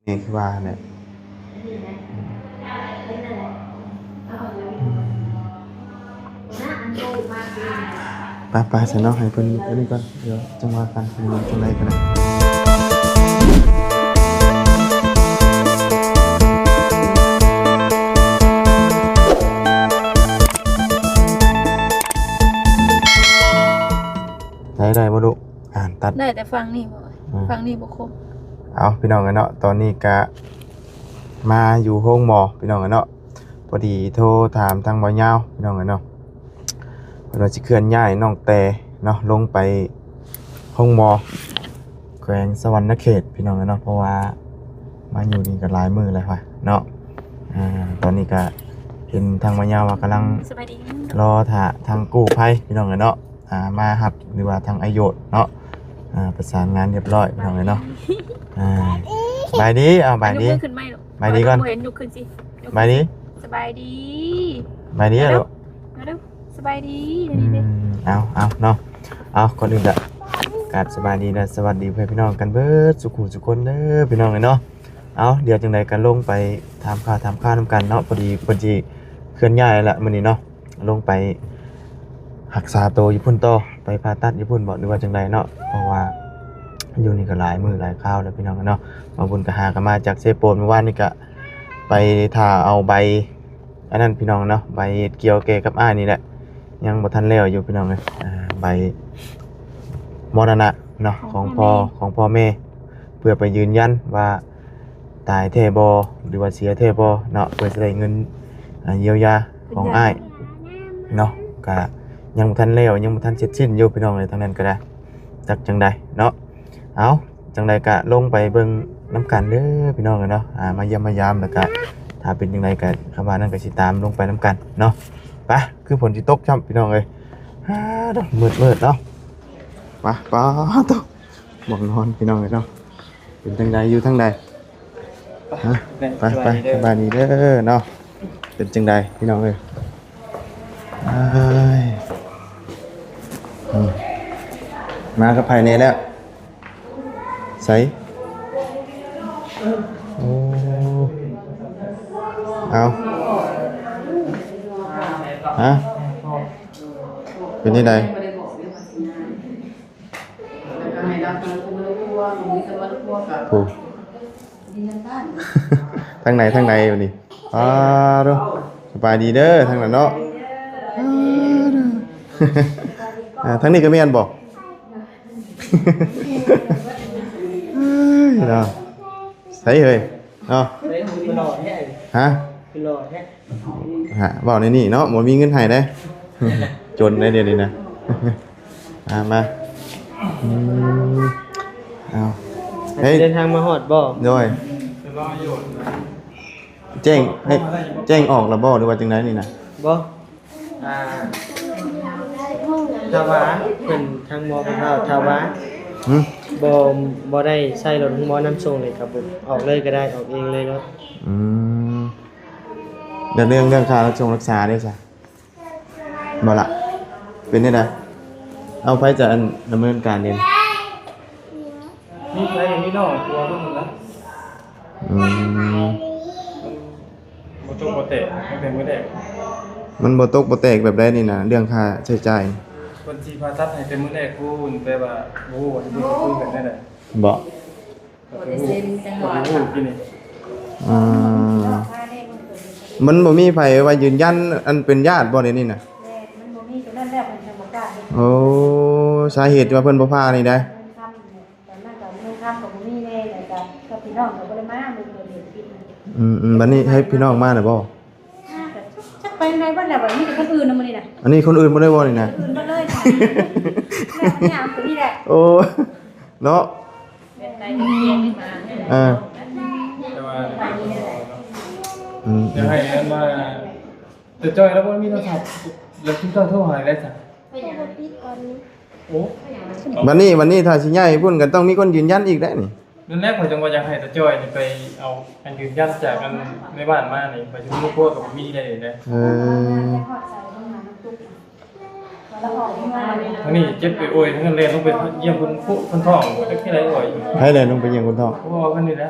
ນີ້ຄືວ່າແຫຼະ. ໄປໆ ຊັ້ນເນາະ ໃຫ້ເພິ່ນອັນນີ້ກ່ອນ ດຽວຈັ່ງວ່າກັນ ເປັນຈັ່ງໃດກໍໄດ້. ໄດ້ ໄດ້ບໍ່ລູກ? ອ່ານຕັດ ໄດ້ແຕ່ຝັ່ງນີ້ບໍ່ ອືມ ຝັ່ງນີ້ບໍ່ຄົມ. ເອົາ ພີ່ນ້ອງເອີຍເນາະ ຕອນນີ້ກະມາຢູ່ໂຮງໝໍ ພີ່ນ້ອງເອີຍເນາະ. ພໍດີໂທຖາມທາງບ່າວຍາວ ພີ່ນ້ອງເອີຍເນາະ ເພິ່ນວ່າຊິເຄື່ອນຍ້າຍນ້ອງແຕເນາະ ລົງໄປໂຮງໝໍແຂວງສະຫວັນນະເຂດ ພີ່ນ້ອງເອີຍເນາະ ເພາະວ່າມາຢູ່ນີ້ກໍຫຼາຍມື້ແລ້ວວ່າເນາະ. ອ່າ ຕອນນີ້ກໍເຫັນທາງບ່າວຍາວວ່າກຳລັງ ສະບາຍດີ ລໍຖ້າທາງກູ້ໄພ ພີ່ນ້ອງເອີຍເນາະ ອ່າ ມາຮັບ ຫຼືວ່າທາງອາໂຍດເນາະ ອ່າ ປະສານງານຮຽບຮ້ອຍ ພີ່ນ້ອງເອີຍເນາະ. ອ່າ ສະບາຍດີ ເອົາ ສະບາຍດີ ຍົກມືຂຶ້ນໃໝ່ລູກ ສະບາຍດີກ່ອນ ຍົກຂຶ້ນ ສະບາຍດີ ສະບາຍດີ ສະບາຍດີ ມາເດີ ສະບາຍດີ ມາເດີ ສະບາຍດີ ອືມ ເອົາ ເອົາເນາະ ເອົາ ກ່ອນອື່ນກະກາບສະບາຍດີ ແລະ ສະຫວັດດີພໍ່ແມ່ພີ່ນ້ອງກັນເບິດສູ່ຄູ່ສູ່ຄົນເດີ ພີ່ນ້ອງເອີຍເນາະ. ເອົາ ດຽວຈັ່ງໃດກໍລົງໄປຖາມຂ່າວຖາມຄາວນຳກັນເນາະ ພໍດີເພິ່ນຊິເຄື່ອນຍ້າຍແລ້ວມື້ນີ້ເນາະ ລົງໄປຮັກສາໂຕຢູ່ພຸ້ນຕໍ່ ໄປຜ່າຕັດຢູ່ພຸ້ນບໍ ຫຼືວ່າຈັ່ງໃດເນາະ ເພາະວ່າຢູ່ນີ້ກໍຫຼາຍມື້ຫຼາຍຄາວແລ້ວ ພີ່ນ້ອງເນາະ. ບ່າວບຸນກໍຫາກັນມາຈາກເຊໂປນ ມື້ວານນີ້ກໍໄປຖ້າເອົາໃບ ອັນນັ້ນ ພີ່ນ້ອງເນາະ ໃບກ່ຽວແກ່ກັບອ້າຍນີ້ແຫຼະ ຍັງບໍ່ທັນແລ້ວຢູ່ ພີ່ນ້ອງເອີຍ ອ່າ ໃບມໍລະນະເນາະ ຂອງພໍ່ ຂອງພໍ່ແມ່ ເພື່ອໄປຢືນຢັນວ່າຕາຍແທ້ບໍ່ ຫຼືວ່າເສຍແທ້ບໍ່ເນາະ ເພື່ອຈະໄດ້ເງິນ ອ່າ ຢຽວຢາຂອງອ້າຍເນາະ ກະຍັງບໍ່ທັນແລ້ວ ຍັງບໍ່ທັນເສັດສິ້ນຢູ່ ພີ່ນ້ອງເອີຍ ທາງນັ້ນກໍໄດ້ ຈັກຈັ່ງໃດເນາະ. ເອົາ ຈັ່ງໃດກະລົງໄປເບິ່ງນຳກັນເດີພີ່ນ້ອງເອີຍເນາະ ອ່າ ມາຢ້ຽມມາຢາມ ແລ້ວກະຖ້າເປັນຈັ່ງໃດກະ ຄຳວ່ານັ້ນກະຊິຕາມລົງໄປນຳກັນເນາະ. ໄປ ຄືຝົນຊິຕົກຊ້ຳພີ່ນ້ອງເອີຍ ອ່າ ມືດໆເນາະ. ໄປ ປາດໂທ້ ໝ່ອງນອນພີ່ນ້ອງເອີຍເນາະ ເປັນຈັ່ງໃດ ຢູ່ທາງໃດ? ຮະ ໄປ ໄປ ສະບາຍດີເດີເນາະ. ເປັນຈັ່ງໃດພີ່ນ້ອງເອີຍ? ເອີຍ ອືມ ມາກັບໃຜແດ່ແລ້ວ? ໃສ? ໂອ້ ເອົາ ຮະ ເປັນຈັ່ງໃດ? ໂອ້ ທາງໃນ ທາງໃນບັດນີ້ ອ້າໂທ້ ສະບາຍດີເດີທາງນັ້ນເນາະ ອ້າໂທ້ ອ່າ ທາງນີ້ກໍແມ່ນບໍ່? ເອີຍເນາະ ໃສເຮີ້ຍ ເນາະ ໃສຄືຫຼໍ່ແທ້ ຮະ ຄືຫຼໍ່ແທ້ ຮະ ເວົ້າໃນນີ້ເນາະ ບໍ່ມີເງິນໃຫ້ເດ້ ຈົນໄດ໋ດຽວນີ້ນະ ມາ ມາ ອືມ ເອົາ ເຮີ້ຍ ເດີນທາງມາຮອດບໍ່? ໂດຍ ແຈ້ງ ໃຫ້ແຈ້ງອອກແລ້ວບໍ່ ຫຼືວ່າຈັ່ງໃດນີ້ນະ? ບໍ່ ອ່າ ຖ້າວ່າເພິ່ນ ທາງໝໍເພິ່ນເວົ້າ ຖ້າວ່າ ຫືມ ບໍ່ ບໍ່ໄດ້ໃຊ້ລົດໂຮງໝໍນຳສົ່ງນີ້ ກໍບໍ່ອອກເລີຍກໍໄດ້ ອອກເອງເລີຍໂລດ ອືມ ແລ້ວເລື່ອງ ເລື່ອງຄ່າຮັກຊົງຮັກສາເດ້ຊະ ບໍ່ລະ ເປັນແນວໃດ? ເອົາ ໃຜຈະ ອັນ ດຳເນີນການເອງ? ມີໃຜ ມີນ້ອງຕົວເພິ່ນນະ ອືມ ມັນບໍ່ຕົກບໍ່ແຕກຕັ້ງແຕ່ມື້ແລກ ມັນບໍ່ຕົກບໍ່ແຕກແບບໃດນີ້ນະ ເລື່ອງຄ່າໃຊ້ຈ່າຍ? ເພິ່ນຊິຜ່າຕັດໃຫ້ແຕ່ມື້ແລກພຸ້ນ ແຕ່ວ່າບໍ່ຮູ້ວ່າຊິຄຸຍກັນແນວໃດ ບໍ່ ບໍ່ໄດ້ເຊັນຈັກໜ້ອຍ ອືມ ມັນບໍ່ມີໃຜວ່າຢືນຢັນ ອັນເປັນຍາດບໍ່ໃນນີ້ນະ? ແມ່ນ ມັນບໍ່ມີ ຕົວນັ້ນແຫຼະເພິ່ນຈັ່ງບໍ່ກ້າເຮັດ ໂອ້ ສາເຫດທີ່ວ່າເພິ່ນບໍ່ຜ່ານີ້ໃດ ເງິນຄຳ ຕອນນັ້ນກໍເງິນຄຳກໍບໍ່ມີແດ່ ແລ້ວກໍກັບພີ່ນ້ອງກໍບໍ່ໄດ້ມາ ມື້ເກີດເຫດ ອືມໆ ບັດນີ້ໃຫ້ພີ່ນ້ອງມາແລ້ວບໍ່? ມາກໍຈັກໄປໃນເບິດແລ້ວ ບັດນີ້ມີແຕ່ຄົນອື່ນນະມື້ນີ້ນະ ອັນນີ້ຄົນອື່ນບໍ່ໄດ້ບໍ່ນີ້ນະ? ຄົນອື່ນເບິດເລີຍ ແລ້ວຍາມຕົວນີ້ແຫຼະ ໂອ້ ເນາະ ເອີ ແຕ່ວ່າ ອືມ ຢາກໃຫ້ອັນວ່າ ແຕ່ຈ້ອຍລາວບໍ່ມີໂທລະສັບ ແລ້ວຊຸມເຈົ້າໂທຫາໄດ້ຊະ? ໂອ້ ບັດນີ້ ບັດນີ້ຖ້າຊິຍ້າຍໄປພຸ້ນກໍຕ້ອງມີຄົນຢືນຢັນອີກແຫຼະນີ້ ນັ້ນແຫຼະ ຂ້ອຍຈັ່ງວ່າຢາກໃຫ້ຕາຈ້ອຍນີ້ໄປເອົາອັນຢືນຢັນຈາກອັນໃນບ້ານມານີ້ ໄປຊຸມໂທກໍບໍ່ມີໄດ້ເດ້ ເອີ ທາງນີ້ເຈັບໄປໂອຍ ທາງນັ້ນແລ່ນລົງໄປຢ້ຽມຄົນ ຄົນທ້ອງ ຈັກທີ່ໃດໂອຍ ໃຜແລ່ນລົງໄປຢ້ຽມຄົນທ້ອງ? ພໍ່ເພິ່ນນີ້ແຫຼະ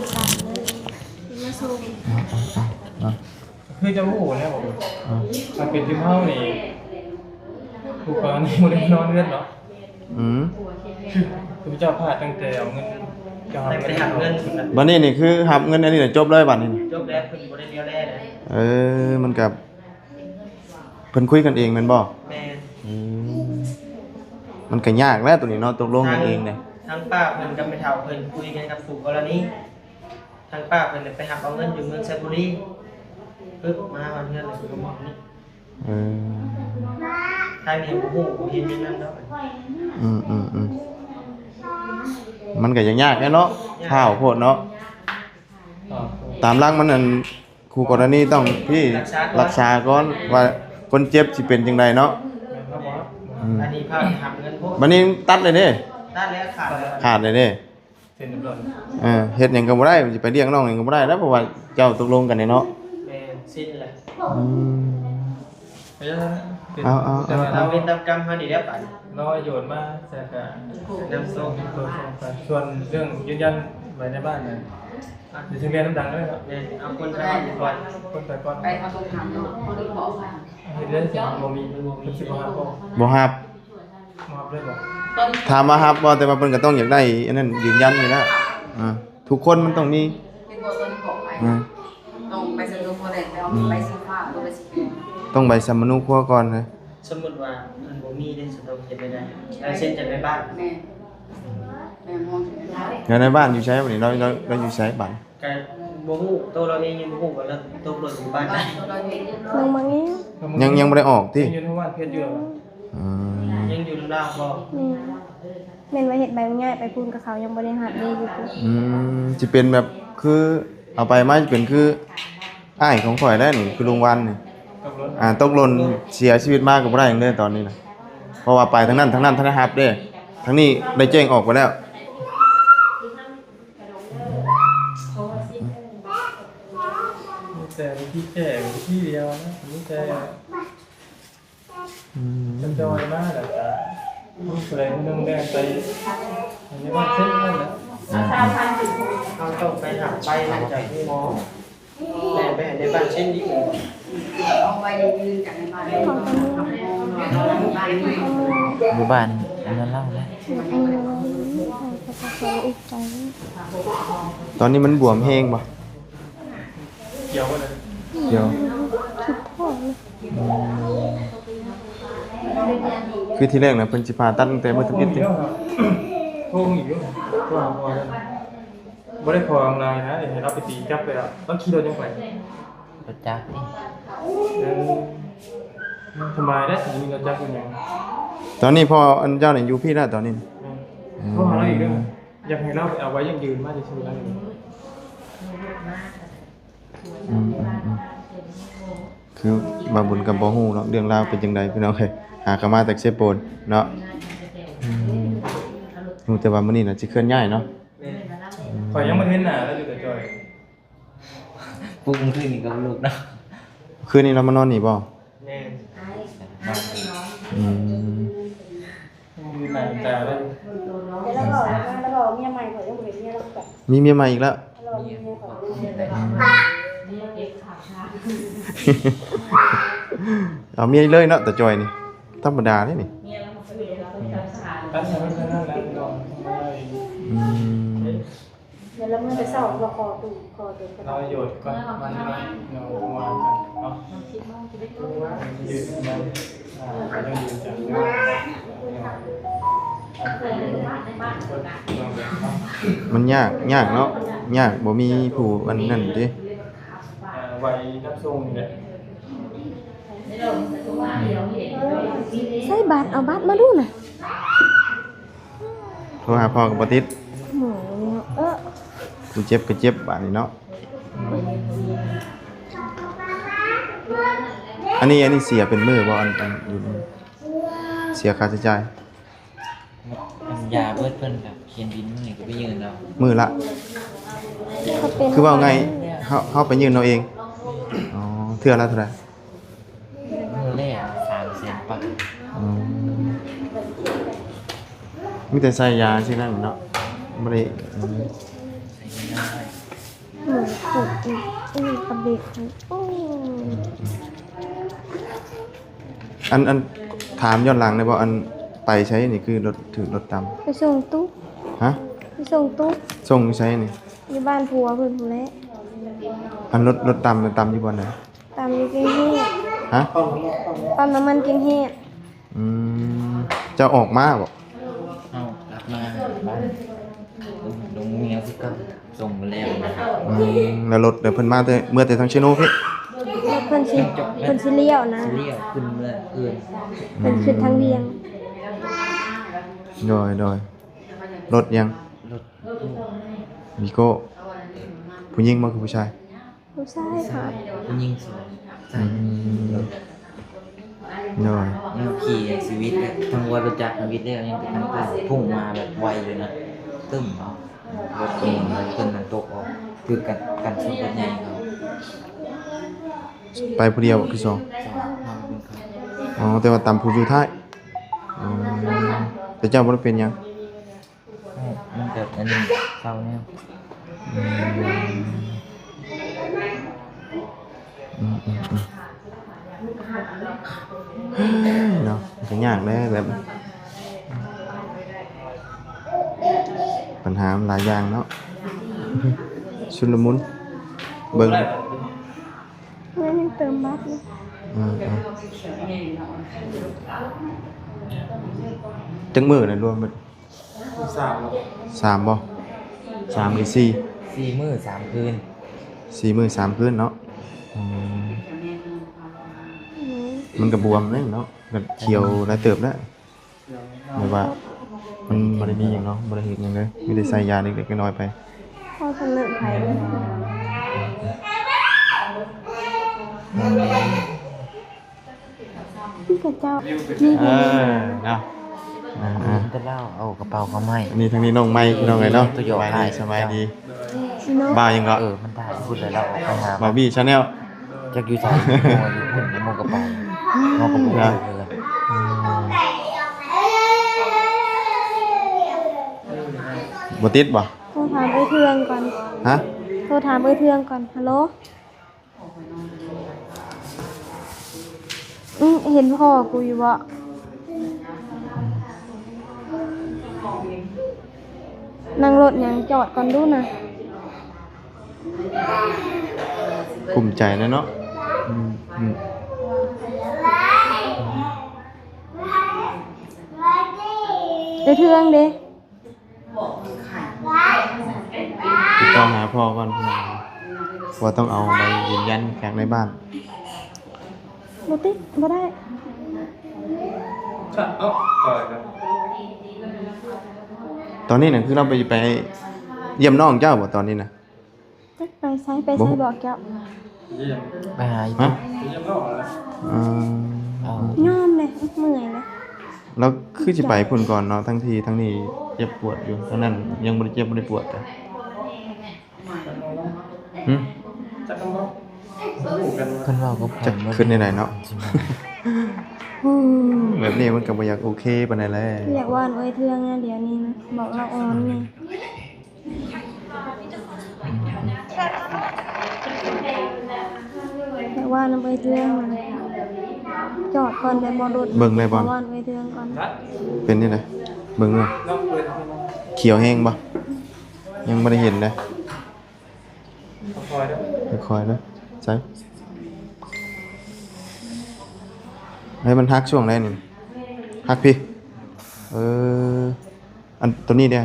ນກັນເລີຍ ຊິມາສົ່ງ. ເອົາ ເອົາ ເອົາ ເອົາ ຄືເຈົ້າຮູ້ແລ້ວບໍ່? ເອົາ ຖ້າເປັນຢູ່ເຮົານີ້ ຜູ້ກອງນີ້ບໍ່ໄດ້ນອນເຮືອນເນາະ. ອືມ ຄືເຈົ້າພາດຕັ້ງແຕ່ເອົາເງິນ ເຈົ້າຮັບເງິນ ຕັ້ງແຕ່ຮັບເງິນພຸ້ນນະ. ບັດນີ້ນີ້ຄືຮັບເງິນອັນນີ້ນະ ຈົບເລີຍບັດນີ້. ຈົບແລ້ວ ເພິ່ນບໍ່ໄດ້ແນວແລເລີຍ. ເອີ ມັນກໍ ເພິ່ນຄຸຍກັນເອງແມ່ນບໍ່? ແມ່ນ. ອືມ ມັນກໍຍາກແຫຼະໂຕນີ້ເນາະ ຕົກລົງກັນເອງເດ້. ທາງ ທາງປ້າເພິ່ນກັບແມ່ເຖົ້າເພິ່ນຄຸຍກັນກັບຄູ່ກໍລະນີ ທາງປ້າເພິ່ນໄປຮັບເອົາເງິນຢູ່ເມືອງໄຊບູລີ ປຶບ ມາຮອດເຮືອນແລ້ວເພິ່ນກໍມອບນີ້. ເອີ ທາງນີ້ບໍ່ຮູ້ ບໍ່ເຫັນຫຍັງນຳດອກ. ອືມໆໆ ມັນກໍຍາກໆແຫຼະເນາະ ຍາກ ພ້າວໂພດເນາະ. ຕາມຫຼັກມັນ ອັນ ຄູ່ກໍລະນີຕ້ອງທີ່ ລັກສາກ່ອນວ່າຄົນເຈັບຊິເປັນຈັ່ງໃດເນາະ. ແມ່ນບໍ່? ອືມ ອັນນີ້ພາໄປຮັບເງິນໂພດ. ບັດນີ້ຕັດເລີຍເດ້. ຕັດແລ້ວ ຂາດແລ້ວ ຂາດເລີຍເດ້. ເຊັນຮຽບຮ້ອຍ. ເອີ ເຮັດຫຍັງກໍບໍ່ໄດ້ ມັນຊິໄປລ້ຽງນ້ອງຫຍັງກໍບໍ່ໄດ້ແລ້ວ ເພາະວ່າເຈົ້າຕົກລົງກັນແລ້ວເນາະ. ແມ່ນ ເຊັນແຫຼະ. ອືມ ເອົາ ເອົາ ເອົາ ຕາມເວນຕາມກຳເຮົານີ້ແຫຼະ ໄປລໍໂຍນມາ ແລ້ວກະນຳສົ່ງ ນຳສົ່ງໄປ. ສ່ວນເລື່ອງຢືນຢັນໃບນາຍບ້ານນັ້ນ ຢູ່ທີ່ແມ່ນນຳດັງເລີຍເນາະ. ແມ່ນ ເອົາຄົນໄປກ່ອນ ຄົນໄປກ່ອນ ໄປເອົາຕົງຖາມເນາະ. ເຮັດໄດ້ ບໍ່ມີ ເພິ່ນຊິບໍ່ຮັບບໍ່? ບໍ່ຮັບ ບໍ່ຮັບເລີຍບໍ່? ຖາມວ່າຮັບບໍ່ ແຕ່ວ່າເພິ່ນກໍຕ້ອງຢາກໄດ້ອັນນັ້ນ ຢືນຢັນນີ້ນະ. ອ່າ ທຸກຄົນມັນຕ້ອງມີ ເຫັນບໍ່ ຕອນອອກໄປ ອ່າ ຕ້ອງໃບສຳມະໂນຄົວແລ້ວ ແລ້ວ ອືມ ໃບຊື້ຝາກ ຫຼືວ່າຊິເປັນ ຕ້ອງໃບສຳມະໂນຄົວກ່ອນນະ. ສົມມຸດວ່າມັນບໍ່ມີເດ້ ສະຕ້ອງເຮັດໄດ້ໃດ? ລາຍເຊັນຈາກນາຍບ້ານ. ແມ່ນ ແມ່ນ ແລ້ວນາຍບ້ານຢູ່ໃສບັດນີ້? ລາວ ລາວ ລາວຢູ່ໃສບັດ? ກະບໍ່ຮູ້ ໂຕລາວເອງຍັງບໍ່ຮູ້ວ່າລາວຕົກລົງຢູ່ບ້ານໃດ. ນ້ອງມັງອີງ ຍັງ ຍັງບໍ່ໄດ້ອອກຕິ? ຍັງຢູ່ໃນບ້ານເພັດຢູ່. ອືມ ຍັງຢູ່ນຳລາວບໍ່? ແມ່ນ ແມ່ນວ່າເຮັດໃບອະນຸຍາດໄປພຸ້ນ ກໍເຂົາຍັງບໍ່ໄດ້ຮັບເດ້ຢູ່ພຸ້ນ. ອືມ ຊິເປັນແບບຄືເອົາໄປມາ ຊິເປັນຄືອ້າຍຂອງຂ້ອຍແລ້ວນີ້ ຄືລຸງວັນນີ້. ຕົກລົນ ອ່າ ຕົກຫຼົ່ນເສຍຊີວິດມາກໍບໍ່ໄດ້ຫຍັງເດ້ຕອນນີ້ນະ ເພາະວ່າໄປທາງນັ້ນ ທາງນັ້ນທັນໄດ້ຮັບເດ້ ທາງນີ້ໄດ້ແຈ້ງອອກໄປແລ້ວ. ມີແຕ່ວິທີແກ້ ວິທີດຽວນະ ມີແຕ່ ອືມ ຈອຍມາແລ້ວກະຜູ້ໃດຜູ້ໜຶ່ງແບ່ງໄປໃນບ້ານເຊັ່ນນັ້ນແຫຼະ. ອືມ ເຮົາຕ້ອງໄປຮັບໃບນັ້ນຈາກໂຮງໝໍ ແຕ່ໄປໃຫ້ໃນບ້ານເຊັ່ນນີ້ ເອົາໃບຢືນຈາກໃນບ້ານ ຢູ່ບ້ານອັນນັ້ນລາວແຫຼະ. ຕອນນີ້ມັນບວມແຮງບໍ່? ຂຽວບໍ່ເລີຍ? ຂຽວ ອືມ ຄືທີແລກນະ ເພິ່ນຊິຜ່າຕັດຕັ້ງແຕ່ມື້ທຳອິດຕິ ໂທມາອີກຢູ່ ໂທຫາພໍ່ ບໍ່ໄດ້ຂໍອອນລາຍນະ ໃຫ້ລາວໄປຕີຈັບໄປລະ ລາວຂີ່ລົດຫຍັງໄປ? ລົດຈັກນີ້ ເອີ ສະບາຍເດ້ ມີລົດຈັກຢູ່ຫຍັງ. ຕອນນີ້ພໍ່ອັນເຈົ້ານີ້ຢູ່ພີ້ລະ ຕອນນີ້ ແມ່ນ ໂທຫາລາວອີກເດີ້ ຢາກໃຫ້ລາວໄປເອົາໃບຢັ້ງຢືນມາຊື່ໆ ລາວ ອືມ ອືມ ອືມ ຄືບ່າວບຸນກໍບໍ່ຮູ້ເນາະ ເລື່ອງລາວເປັນຈັ່ງໃດພີ່ນ້ອງເອີຍ ຫາກໍມາແຕ່ເຊໂປນເນາະ. ອືມ ຮູ້ແຕ່ວ່າມື້ນີ້ນະຊິເຄື່ອນຍ້າຍເນາະ. ແມ່ນ ອືມ ຂ້ອຍຍັງບໍ່ເຫັນໜ້າລາວຢູ່ແຕ່ຈ່ອຍ ປຸກມື້ຄືນນີ້ກໍບໍ່ລຸກເນາະ ຄືນນີ້ລາວມານອນນີ້ບໍ່? ແມ່ນ ອືມ ມີເມຍໃໝ່ ຂ້ອຍຍັງບໍ່ເຫັນເມຍລາວ ມີເມຍໃໝ່ອີກແລ້ວ ເອົາເມຍເລີຍເນາະ ຕາຈ່ອຍນີ້ ທຳມະດາເດ້ນີ້ ອືມ. ແຕ່ລະມື້ແຕ່ເຊົ້າກໍຂໍຕູ້ ຂໍຕູ້ ລາວໂຍດກ່ອນ ມັນມາເນາະ ເນາະ ມັນຍາກ ຍາກເນາະ ຍາກ ບໍ່ມີຜູ້ອັນນັ້ນເດ້ ໄວນຳສົ່ງນີ້ແຫຼະ. ໃຊ້ບັດ ເອົາບັດມາດູນະ. ໂທຫາພໍ່ກໍບໍ່ຕິດ. ໂອ້ຍ ເອີ ຜູ້ເຈັບກໍເຈັບບາດນີ້ເນາະ. ອັນນີ້ ອັນນີ້ເສຍເປັນມື້ບໍ່? ອັນ ອັນຢູ່ນີ້ເສຍຄ່າໃຊ້ຈ່າຍ. ອັນຢາເບິດ ເພິ່ນກໍຂຽນບິນມື້ນີ້ກໍໄປຍື່ນເອົາ. ມື້ລະ ຄືເວົ້າງ່າຍ ເຮົາ ເຮົາໄປຍື່ນເອົາເອງ. ອໍ ເທື່ອລະເທົ່າໃດ? ມື້ແລກສາມແສນປາຍ. ອືມ ມີແຕ່ໃສ່ຢາຊີ້ນະເນາະ ບໍ່ໄດ້ ອືມ ໃສ່ຢາ. ໂອ້ຍ ໂອ້ຍ ໂອ້ຍ ກະເບະ ໂອ້ຍ. ອັນ ອັນ ຖາມຍ້ອນຫຼັງໄດ້ບໍ່? ອັນ ໄປໃສນີ້ ຄືລົດ ຖືກລົດຕຳ? ໄປສົ່ງຕຸກ. ຮະ? ໄປສົ່ງຕຸກ. ສົ່ງຢູ່ໃສນີ້? ຢູ່ບ້ານຜົວເພິ່ນພຸ້ນແຫຼະ. ອັນລົດ ລົດຕຳ ຕຳຢູ່ບ່ອນໃດ? ຕຳຢູ່ກິງແຮດ. ຮະ? ປ້ຳນ້ຳມັນກິງແຮດ. ອືມ ເຈົ້າອອກມາບໍ່? ເຮົາກັບມາບ້ານ ລົງ ລົງເມືອງຄືເກົ່າ. ສົ່ງໄປແລ້ວ. ອືມ ແລ້ວລົດ ແລ້ວເພິ່ນມາແຕ່ ເມືອແຕ່ທາງເຊໂນພີ້? ລົດເພິ່ນຊິ ເພິ່ນຊິລ້ຽວນະ ຊິລ້ຽວຂຶ້ນເມືອອື່ນ. ເພິ່ນຂຶ້ນທາງວຽງ. ໂດຍ ໂດຍ. ລົດຫຍັງ? ລົດວີໂກ້. ຜູ້ຍິງບໍ່ ຄືຜູ້ຊາຍ? ຜູ້ຊາຍ. ຜູ້ຊາຍ ຜູ້ຍິງສອງ. ອືມ ໂດຍ. ຍັງຂີ່ໃນຊີວິດເລີຍ ທັງວ່າຮູ້ຈັກຊີວິດແລ້ວ ຍັງໄປທາງພຸ້ງມາແບບໄວຢູ່ນະ. ຕຶ້ມເອົາລົດເອງ ເພິ່ນນັ້ນຕົກອອກ ຄືກັນ ກັນຊົນລົດໃຫຍ່ເຂົາ. ໄປຜູ້ດຽວຄືສອງ? ສອງ ມາເປັນຄັນ. ອໍ ແຕ່ວ່າຕຳຜູ້ສຸດທ້າຍ. ອໍ ແຕ່ເຈົ້າບໍ່ໄດ້ເປັນຫຍັງ? ມັນກໍອັນນີ້ເຊົາແນວ. ອືມ ອືມ ອືມ ເນາະ ມັນກໍຍາກແຫຼະ ແບບ ບັນຫາມັນຫຼາຍຢ່າງເນາະ ຊຸນລະມຸນ. ເບິ່ງ ມັນຍັງເຕີມບັດຢູ່. ເອີ ເອີ ຈັກມື້ນະລວມເບິດ? ສາມ ສາມບໍ່? ສາມຫຼືສີ່? ສີ່ມື້ສາມຄືນ. ສີ່ມື້ສາມຄືນເນາະ. ອືມ ອືມ ມັນກໍບວມເດ້ເນາະ ກໍຂຽວຫຼາຍເຕີບແລ້ວ. ແບບວ່າມັນບໍ່ໄດ້ມີຫຍັງເນາະ ບໍ່ໄດ້ເຮັດຫຍັງເລີຍ ມີແຕ່ໃສ່ຢາເລັກໆນ້ອຍໆໄປ. ພໍສຳເລັດໄປ. ອືມ ນີ້ກະເຈົ້າ ນີ້ ເອີ ເນາະ ເອີ ເອີ ແຕ່ລາວເອົາກະເປົາເຂົາໃໝ່. ອັນນີ້ທາງນີ້ນ້ອງໃໝ່ ພີ່ນ້ອງເອີຍເນາະ. ສະບາຍດີ ສະບາຍດີ. ບ່າວຫຍັງເກາະ? ເອີ ມັນຖ່າຍພຸ້ນແລ້ວເອົາໄປຫາ ບ່າວບີ Channel. ຈັກຢູ່ໃສ ຢູ່ພຸ້ນ ໝູ່ກະເປົາ ເຮົາກະບໍ່ຮູ້ຄືກັນ. ອືມ ບໍ່ຕິດບໍ່? ໂທຖາມເອື້ອຍເທືອງກ່ອນ. ຮະ? ໂທຖາມເອື້ອຍເທືອງກ່ອນ. ຮັລໂຫຼ. ອືມ ເຫັນພໍ່ກູຢູ່ບໍ່? ນັ່ງລົດຫຍັງ? ຈອດກ່ອນດູນະ. ກຸ້ມໃຈແລ້ວເນາະ. ອືມ ອືມ ເອື້ອຍເທືອງເດ? ຕິດຕໍ່ຫາພໍ່ກ່ອນ ເພາະວ່າຕ້ອງເອົາໃບຢືນຢັນຈາກໃນບ້ານ. ບໍ່ຕິດ ບໍ່ໄດ້. ຕອນນີ້ນະ ຄືລາວໄປ ໄປຢ້ຽມນ້ອງເຈົ້າບໍ່ຕອນນີ້ນະ? ຈັກໄປໃສ ໄປໃສບອກເຈົ້າ? ໄປຫາອີ່ ຮະ? ເອີ ຍອມເລີຍ ເມື່ອຍເລີຍ. ລາວຄືຊິໄປພຸ້ນກ່ອນເນາະ ທັງທີ່ທັງນີ້ເຈັບປວດຢູ່ ທັງນັ້ນຍັງບໍ່ໄດ້ເຈັບບໍ່ໄດ້ປວດ. ຫື? ເພິ່ນເວົ້າກັບຂ້ອຍ ຈັກຄິດແນວໃດເນາະ. ແບບນີ້ມັນກໍບໍ່ຢາກໂອເຄປານໃດແຫຼະ. ຢາກວ່ານເອື້ອຍເທືອງນະ ດຽວນີ້ນະ ບອກລາວອ່ອນແດ່. ແຕ່ວ່ານຳເອື້ອຍເທືອງນະ ຈອດກ່ອນແຕ່ບໍ່ດົນ ເບິ່ງໄດ້ບໍ່? ເວົ້ານຳເອື້ອຍເທືອງກ່ອນ. ເປັນຈັ່ງໃດ? ເບິ່ງເດີ. ຂຽວແຮງບໍ່? ຍັງບໍ່ໄດ້ເຫັນເດ້. ຄ່ອຍໆເດີ. ໃສ່. ໃຫ້ມັນຫັກຊ່ວງໃດນີ້? ຫັກພີ້. ເອີ. ອັນໂຕນີ້ເດ້?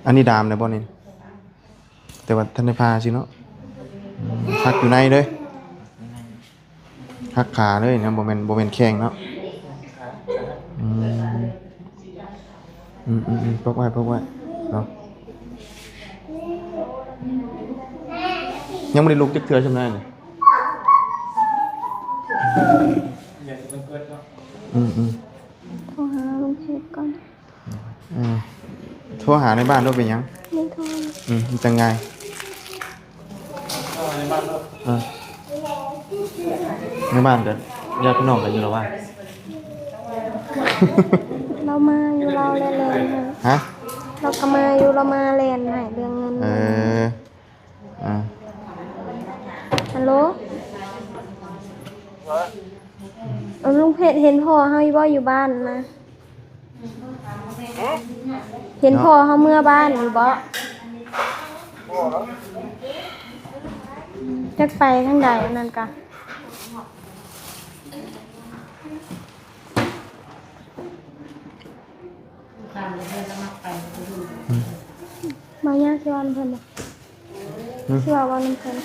ອັນນີ້ດາມແລ້ວບໍ່ນີ້? ແຕ່ວ່າທັນໄດ້ຜ່າຊື່ເນາະ. ອືມ ຫັກຢູ່ໃນເດ້. ຫັກຂາເລີຍນະ ບໍ່ແມ່ນ ບໍ່ແມ່ນແຂ້ງເນາະ. ອືມ ອືມໆໆ ປົກໄວ້ ປົກໄວ້ເນາະ. ຍັງບໍ່ໄດ້ລຸກຈັກເທື່ອຊ່ຳນັ້ນ. ອືມໆ ໂທຫາລຸງເພັດກ່ອນ. ເອີ ໂທຫາໃນບ້ານໂລດ ເປັນຫຍັງ? ບໍ່ໂທ. ອືມ ມັນຈັ່ງງ່າຍ. ເອີ ໃນບ້ານກໍຍາດພີ່ນ້ອງກໍຢູ່ລະວ່າ. ລາວມາຢູ່ ລາວແລ່ນໃຫ້. ຮະ? ລາວກໍມາຢູ່ ລາວມາແລ່ນໃຫ້ເລື່ອງເງິນ. ເອີ ອ່າ ຮັລໂຫຼ ເອີ ລຸງເພັດເຫັນພໍ່ເຮົາຢູ່ບໍ່ ຢູ່ບ້ານນະ? ເຫັນພໍ່ເຮົາເມືອບ້ານຢູ່ບໍ່? ຈັກໄປທາງໃດອັນນັ້ນກະ. ບໍ່ຍາກ ຊິເວົ້ານຳເພິ່ນບໍ່? ອືມ ຊິເວົ້າ ເວົ້ານຳເພິ່ນ.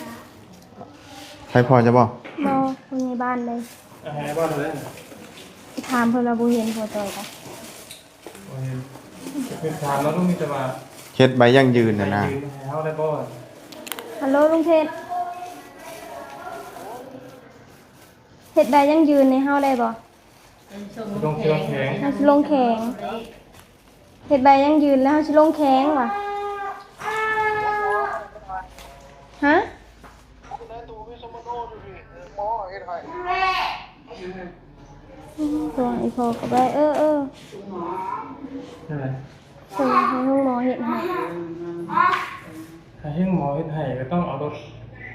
ໃຜພໍ່ເຈົ້າບໍ່? ບໍ່ ຜູ້ໃຫຍ່ບ້ານເດ້. ໃຜໃຫຍ່ບ້ານເດ້? ຖາມເພິ່ນວ່າບໍ່ເຫັນພໍ່ຈ່ອຍກະ. ບໍ່ເຫັນ. ຄືຖາມແລ້ວ ມີແຕ່ວ່າເຮັດໃບຢັ້ງຢືນນະນະ. ໃບຢັ້ງຢືນໃຫ້ເຮົາໄດ້ບໍ່? ຮັລໂຫຼ ລຸງເພັດ. ເຮັດໃບຢັ້ງຢືນໃຫ້ເຮົາໄດ້ບໍ່? ລົງແຂງ ເຮົາຊິລົງແຂງ. ເຮັດໃບຢັ້ງຢືນແລ້ວເຮົາຊິລົງແຂງຫວາ? ຮະ? ໂທຫາອີ່ພໍ່ກໍໄດ້. ເອີ ເອີ ໃຫ້ໂຮງໝໍເຮັດໃຫ້. ຖ້າເຮັດໝໍເຮັດໃຫ້ກໍຕ້ອງເອົາລົດ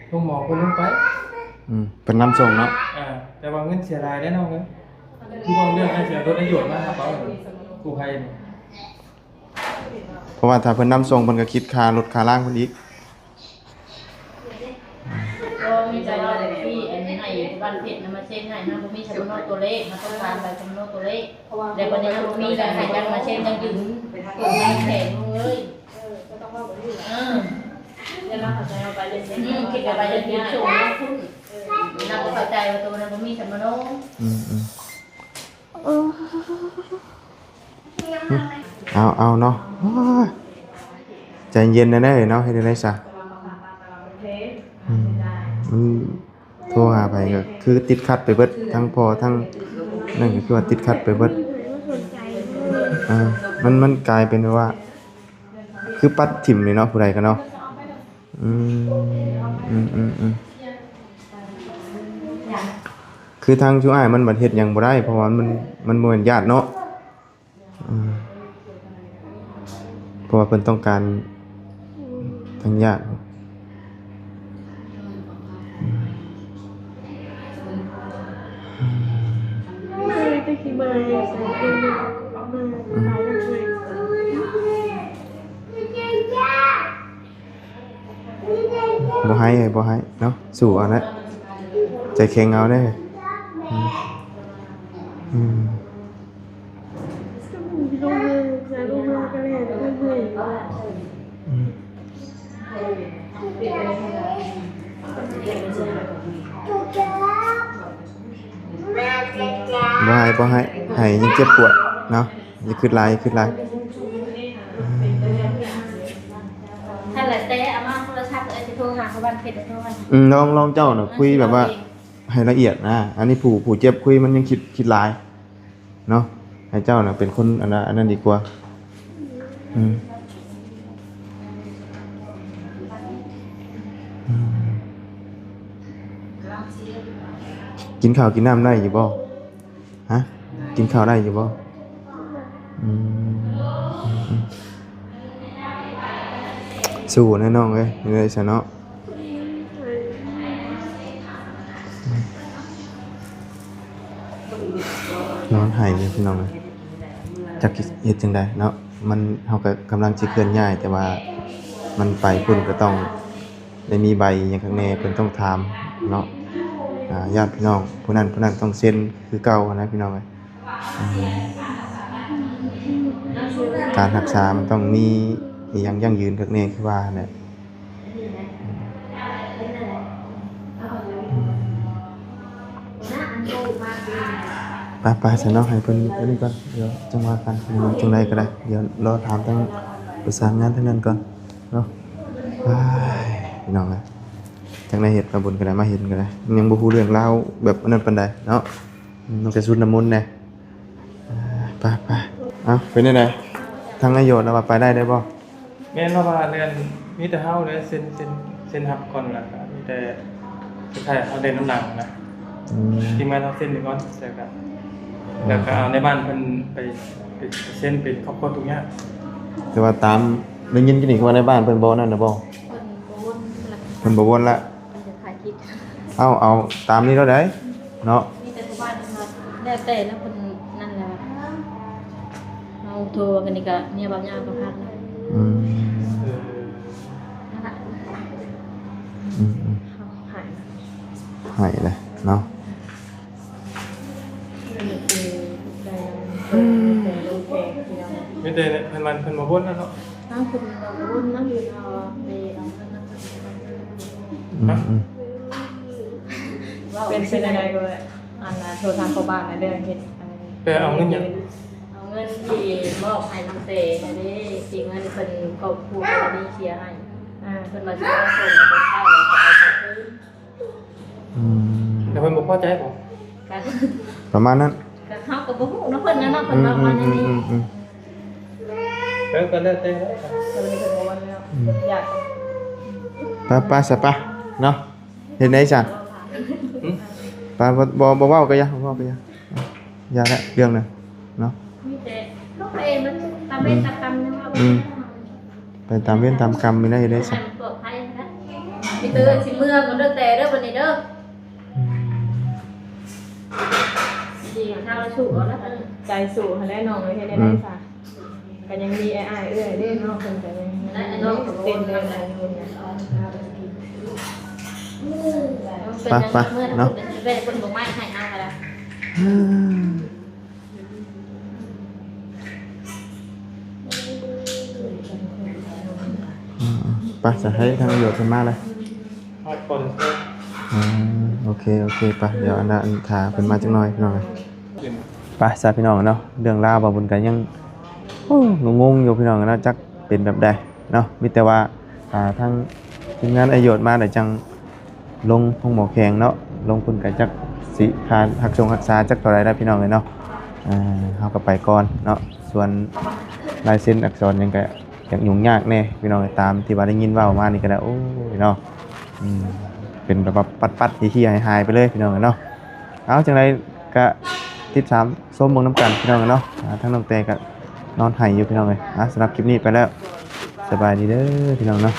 ໂຮງໝໍເພິ່ນລົງໄປ. ອືມ ເພິ່ນນຳສົ່ງເນາະ. ອ່າ ແຕ່ວ່າເງິນເສຍຫຼາຍເດ້ນ້ອງເອີຍ. ຄືບາງເລື່ອງໃຫ້ເສຍລົດໃຫ້ຢວດມາຮັບເອົາກູ້ໄພນີ້. ເພາະວ່າຖ້າເພິ່ນນຳສົ່ງ ເພິ່ນກໍຄິດຄ່າລົດຄ່າລາງເພິ່ນອີກ. ບໍ່ມີແຕ່ວ່າທີ່ອັນໃຫ້ບ້ານເພັດນຳມາເຊັນໃຫ້ ເຮົາບໍ່ມີສຳມະໂນຕົວເລກ ເຮົາຕ້ອງການໃບສຳມະໂນຕົວເລກ. ແລ້ວບັດນີ້ເຮົາບໍ່ມີແລ້ວ ໃຫ້ຈັກມາເຊັນຈັ່ງຢືນ ຕົວແຂງເລີຍ. ເອີ ກໍຕ້ອງເວົ້າແບບນີ້ແຫຼະ. ເອີ ແລ້ວເຮົາກໍຈະເອົາໃບເຊັນ ອືມ ຄິດວ່າໃບເຊັນສົ່ງລົງທຶນ. ເອີ ນຳເຂົ້າໃຈວ່າຕົວນັ້ນບໍ່ມີສຳມະໂນ. ອືມໆ ເອີ ເອົາ ເອົາເນາະ. ໂອ້ຍ ໃຈເຢັນແດ່ເນາະ ເຮັດແນວໃດຊະ. ອືມ ມັນ ໂທຫາໃຜກໍຄືຕິດຂັດໄປເບິດ ທັງພໍ່ທັງນັ້ນກໍຄືວ່າຕິດຂັດໄປເບິດ. ອ່າ ມັນ ມັນກາຍເປັນແບບວ່າ ຄືປັດຖິ້ມນີ້ເນາະ ຜູ້ໃດກໍເນາະ. ອືມ ອືມໆ ຄືທາງຊຸອ້າຍມັນບັດເຮັດຫຍັງບໍ່ໄດ້ ເພາະວ່າມັນ ມັນບໍ່ແມ່ນຍາດເນາະ. ອືມ ເພາະວ່າເພິ່ນຕ້ອງການທາງຍາດ. ອືມ ອືມ ບໍ່ໃຫ້ ບໍ່ໃຫ້ເນາະ ສູ້ເອົາແຫຼະ ໃຈແຂງເອົາເດີ້. ອືມ ອືມ ອືມ ບໍ່ໃຫ້ ບໍ່ໃຫ້ ໃຫ້ຍັງເຈັບປວດເນາະ. ຢ່າຄິດຫຼາຍ ຢ່າຄິດຫຼາຍ. ຫັ້ນແຫຼະ ແຕ່ເອົາມາໂທລະສັບ ເອີ ຊິໂທຫາເຂົາບ້ານເພັດ ໂທຫາ. ອືມ ລອງ ລອງເຈົ້ານະ ຄຸຍແບບວ່າໃຫ້ລະອຽດນະ. ອັນນີ້ຜູ້ ຜູ້ເຈັບຄຸຍ ມັນຍັງຄິດ ຄິດຫຼາຍເນາະ. ໃຫ້ເຈົ້ານະເປັນຄົນ ອັນນະ ອັນນັ້ນດີກວ່າ. ອືມ ອືມ ກິນເຂົ້າກິນນ້ຳໄດ້ຢູ່ບໍ່? ຮະ ກິນເຂົ້າໄດ້ຢູ່ບໍ່? ອືມ ອືມ ອືມ ສູ້ແນ່ນ້ອງເອີຍ ເລີຍຊະເນາະ. ນອນໄຫ້ຢູ່ພີ່ນ້ອງເອີຍ ຈັກຊິເຮັດຈັ່ງໃດເນາະ. ມັນ ເຮົາກໍກຳລັງຊິເຄື່ອນຍ້າຍ ແຕ່ວ່າມັນໄປພຸ້ນກໍຕ້ອງ ໄດ້ມີໃບຫຍັງຂ້າງແນ່ ເພິ່ນຕ້ອງຖາມເນາະ. ອ່າ ຍາດພີ່ນ້ອງຜູ້ນັ້ນຜູ້ນັ້ນຕ້ອງເຊັນຄືເກົ່າຫັ້ນນະພີ່ນ້ອງເອີຍ. ອືມ ການຮັກສາມັນຕ້ອງມີອີ່ຫຍັງຢັ້ງຢືນຄັກແນ່ຄືວ່າຫັ້ນແຫຼະ. ອືມ ອືມ ໄປໆ ຊັ້ນເນາະ ໃຫ້ເພິ່ນອັນນີ້ກ່ອນ ດຽວຈັ່ງວ່າກັນ ຈັ່ງໃດກໍໄດ້ ດຽວລໍຖາມທາງປະສານງານທາງນັ້ນກ່ອນເນາະ. ອ້າຍ ພີ່ນ້ອງເອີຍ ຈັກແນວເຮັດ ມາບຸນກໍໄດ້ ມາເຫັນກໍໄດ້ ຍັງບໍ່ຮູ້ເລື່ອງລາວແບບອັນນັ້ນປານໃດເນາະ. ມັນກໍຊຸນລະມຸນແດ່. ອ່າ ໄປໆ ເອົ້າ ເປັນຈັ່ງໃດ ທາງນາຍໂຍດລະວ່າໄປໄດ້ ໄດ້ບໍ່? ແມ່ນລະວ່າເລື່ອນ ມີແຕ່ເຮົາເລີຍເຊັນ ເຊັນ ເຊັນຮັບກ່ອນ ລະກະມີແຕ່ ຄ້າຍໆ ເຮົາເດີນນຳຫຼັງນະ. ອືມ ທີມງານເຮົາເຊັນໄປກ່ອນ ແລ້ວກະ ອືມ ແລ້ວກະເອົາໃນບ້ານເພິ່ນໄປ ໄປເຊັນເປັນຄອບຄົວທຸກຍາກ. ແຕ່ວ່າຕາມໄດ້ຍິນກິນນີ້ ຄືວ່າໃນບ້ານເພິ່ນບໍ່ນັ້ນນະບໍ່? ເພິ່ນບໍ່ວົນລະ ເພິ່ນບໍ່ວົນລະ. ເພິ່ນຈະຖ່າຍຄລິບ ເອົາ ເອົາຕາມນີ້ໂລດໃດ໋ເນາະ. ມີແຕ່ຊາວບ້ານເພິ່ນວ່າແລ້ວແຕ່ແລ້ວ ເພິ່ນນັ້ນແຫຼະ ເຮົາໂທກັນນີ້ກະເມຍບ່າວຍາວກໍພັກນະ. ອືມ ເອີ ນັ້ນລະ ອືມໆ ເຮົາຫາຍ ຫາຍແຫຼະເນາະ. ມີແຕ່ເພິ່ນວ່າເພິ່ນບໍ່ວົນແລ້ວເນາະ. ທາງເພິ່ນກໍບໍ່ວົນນຳ ເພິ່ນວ່າໄປເອົາເງິນນຳເພິ່ນ. ອືມໆ ເປັນ ເປັນຈັ່ງໃດກໍ ອັນ ໂທທາງພໍ່ບ້ານນະ ເລື່ອງເຮັດ ໄປເອົາເງິນຫຍັງ? ເອົາເງິນທີ່ມອບໃຫ້ນ້ອງເຕຫັ້ນເດ້ ທີ່ເງິນເພິ່ນຄອບຄົວນີ້ເສຍໃຫ້ ອ່າ ເພິ່ນວ່າຊິມາສົ່ງ ແລ້ວກໍເອົາໄປຄືນ. ອືມ ແລ້ວເພິ່ນບໍ່ພໍໃຈບໍ? ກະ ປະມານນັ້ນ ກະເຮົາກໍບໍ່ຮູ້ນຳເພິ່ນນະເນາະ ເພິ່ນເວົ້າມາແນວນີ້. ອືມໆ ເອີ ກໍແລ້ວແຕ່ແຫຼະ ເພິ່ນບໍ່ວ່າແລ້ວ ອືມ ຢາກ ໄປໆ ຊະ ໄປເນາະ. ເຮັດໄດ໋ຊັ້ນ? ຫຶ? ໄປ ບໍ່ ບໍ່ ບໍ່ເວົ້າກໍຢ່າ ບໍ່ເວົ້າກໍຢ່າ ຢ່າແຫຼະ ເລື່ອງນັ້ນເນາະ. ມີແຕ່ລົງໄປມັນຕາມເວນຕາມກຳ ອືມ ຍັງວ່າ ອືມ ໄປຕາມເວນຕາມກຳ ມີແນວເຮັດໄດ້ຊະ ໃຫ້ມັນປອດໄພນະ. ມີແຕ່ຊິເມືອກ່ອນເດີ ແຕ່ເດີ ບັດນີ້ເດີ. ອືມ ຊິເຮົາສູ້ເອົາລະກັນ ໃຈສູ້ຫັ້ນແຫຼະນ້ອງເອີຍ ເຮັດໄດ້ ອືມ ຊະ. ກໍຍັງມີອ້າຍເອື້ອຍເດ້ເນາະ ເພິ່ນກໍຍັງ ແລະນ້ອງກໍເຕັມເດີນອາຍຸນະ. ໄປໆ ເນາະ ແບກເພິ່ນບໍ່ໄມ້ໃຫ້ເຮົາກໍໄດ້. ອ່າ ໄປ ຈະໃຫ້ທາງຕຳຫຼວດເພິ່ນມາເລີຍ. ຮອດກ່ອນເດີ. ອ່າ ໂອເຄ ໂອເຄ ໄປ ດຽວອັນນັ້ນ ຖ້າເພິ່ນມາຈັກໜ່ອຍ ພີ່ນ້ອງເອີຍ. ໄປຊະ ພີ່ນ້ອງເນາະ ເລື່ອງລາວບ່າວບຸນກໍຍັງ ໂອ້ ງົງໆຢູ່ ພີ່ນ້ອງເນາະ ຈັກເປັນແບບໃດເນາະ. ມີແຕ່ວ່າ ອ່າ ທາງທີມງານອ້າຍໂຍດມາແລ້ວ ຈັ່ງລົງໂຮງໝໍແຂວງເນາະ ລົງພຸ້ນກໍຈັກຊິຄ່າຮັກຊົງຮັກສາຈັກເທົ່າໃດແລ້ວ ພີ່ນ້ອງເອີຍເນາະ. ອ່າ ເຮົາກໍໄປກ່ອນເນາະ ສ່ວນລາຍເຊັນອັກສອນຫຍັງກໍ ຈັກຫຍຸ້ງຍາກແດ່ ພີ່ນ້ອງເອີຍ ຕາມທີ່ວ່າໄດ້ຍິນເວົ້າມານີ້ກໍໄດ້ ໂອ້ຍເນາະ ອືມ ເປັນແບບວ່າປັດໆ ເຮຍໆ ຫາຍໆ ໄປເລີຍ ພີ່ນ້ອງເອີຍເນາະ. ເອົາ ຈັ່ງໃດກໍຕິດຕາມຊົມເບິ່ງນຳກັນ ພີ່ນ້ອງເອີຍເນາະ. ອ່າ ທາງນ້ອງແຕກໍນອນໄຫ້ຢູ່ ພີ່ນ້ອງເອີຍ. ອ່າ ສຳລັບຄລິບນີ້ໄປແລ້ວ ສະບາຍດີເດີ ພີ່ນ້ອງເນາະ.